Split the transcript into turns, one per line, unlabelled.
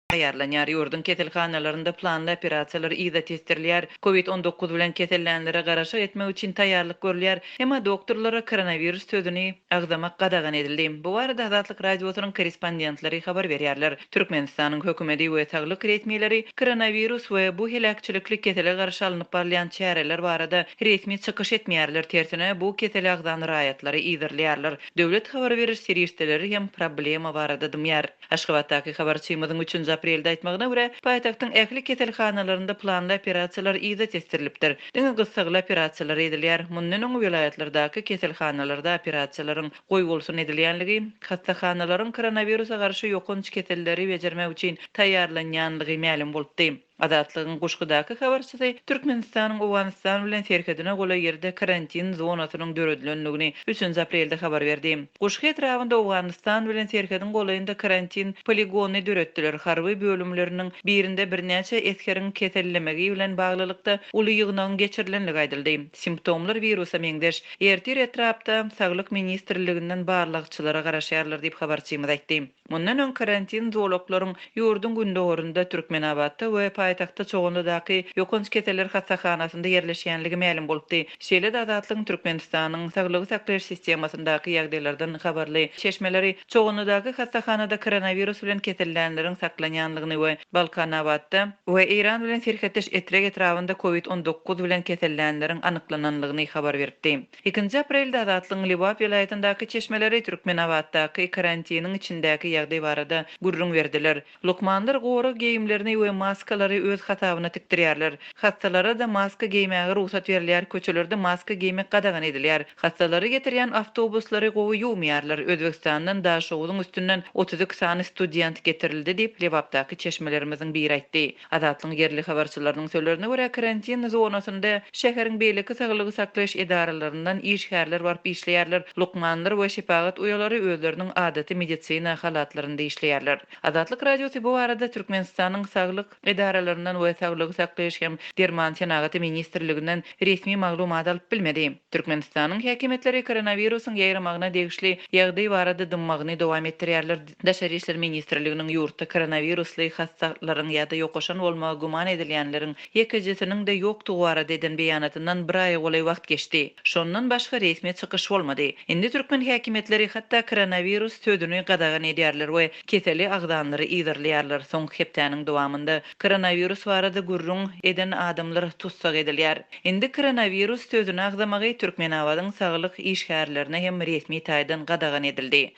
Taýýarlanýar. Ýurduň keselhanalarynda planly operasiýalar yza tesdirilýär. Covid 19 bilen kesellänlere garaşyk etmek üçin taýýarlyk görülýär. Emma doktorlara koronawirus sözüni agzamak gadagan edildi. Bu barada Azatlyk Radiosynyň korrespondentleri habar berýärler. Türkmenistanyň hökümeti we saglyk resmileri koronawirus we bu heläkçilikli kesele garşy alnyp barylýan çäreler barada resmi çykyş etmeýärler, tersine, bu keseli agzan raýatlary yzarlaýarlar. Döwlet habar beriş serişdeleri hem problema barada dymýar. Aşgabatdaky habarçymyzyň üçünji aprelde aýtmagyna görä, paýtagtyň ähli keselhanalarynda planly operasiýalar yza tesdirilipdir. Diňe gyssagly operasiýalar edilýär. Mundan öň welaýatlardaky keselhanalarda operasiýalaryň goýbolsun edilýänligi, hassahanalaryň koronawirusa garşy ýokanç keselleri bejermek üçin taýýarlanýanlygy mälim bolupdy. Azatlygyň Guşgudaky habarçysy Türkmenistanyň Owganystan bilen serhedine golaý ýerde karantin zonasynyň döredilendigini üçünji aprelde habar berdi. Guşgy etrabynda Owganystan bilen serhediň golaýynda karantin poligonyny döretdiler. Harby bölümleriniň birinde birnäçe esgeriň kesellemegi bilen baglylykda uly ýygnagyň geçirilendigi aýdyldy. Simptomlar wirusa meňzeş. Ertir etrapda Saglyk ministrliginden barlagçylara garaşýarlar diýip habarçymyz aýtdy. Mundan öň karantin zolaklaryň ýurduň gündogarynda, Türkmenabatda we paýtagtda Çoganlydaky ýokanç keseller hassahanasynda ýerleşýänligi mälim bolupdy. Şeýle-de Azatlygyň Türkmenistanyň saglygy saklaýyş sistemasyndaky ýagdaýlardan habarly çeşmeleri Çoganlydaky hassahanada koronawirus bilen kesellänleriň saklanýanlygyny we Balkanabatda we Eýran bilen serhetdeş Etrek etrabynda covid 19 bilen kesellänleriň anyklananlygyny habar beripdi. Ikinji aprelde Azatlygyň Lebap welaýatyndaky çeşmeleri Türkmenabatdaky karantiniň içindäki ýagdaý barada gürrüň berdiler. Lukmanlar gorag geýimlerini we maskalary öz hasabyna tikdirýärler. Hassalara-da maska geýmäge rugsat berilýär, köçelerde maska geýmek gadagan edilýär. Hassalary getirýän awtobuslary gowy ýuwmaýarlar. Özbegistandan Daşoguzyň üstünden 32 sany student getirildi diýip, Lebapdaky çeşmelerimiziň biri aýtdy. Azatlygyň ýerli habarçylarynyň sözlerine görä, karantin zonasynda şäheriň beýleki saglygy saklaýyş edaralaryndan işgärler baryp işleýärler, lukmanlar we şepagat uýalary özleriniň adaty medisina halatlarynda işleýärler. Azatlyk Radiosy bu barada Türkmenistanyň saglyk edaralaryndan we Saglygy saklaýyş hem derman senagaty ministrliginden resmi maglumat alyp bilmedi. Türkmenistanyň häkimiýetleri koronawirusyň ýaýramagyna degişli ýagdaý barada dymmagyny dowam etdirýärler. Daşary işler ministrliginiň ýurtda koronawirusly hassalaryň ýa-da ýokaşan bolmagy güman edilýänleriň ýekejesiniň-de ýokdugy barada eden beýanatyndan bir aýa golaý wagt geçdi. Şondan başga resmi çykyş bolmady. Indi türkmen häkimiýetleri hatda koronawirus sözüni gadagan edýärler we keseli agzanlary yzarlaýarlar. Soňky hepdäniň dowamynda koronawirus barada gürrüň eden adamlar tussag edilýär. Indi koronawirus sözüni agzamagy Türkmenabadyň saglyk işgärlerine hem resmi taýdan gadagan edildi.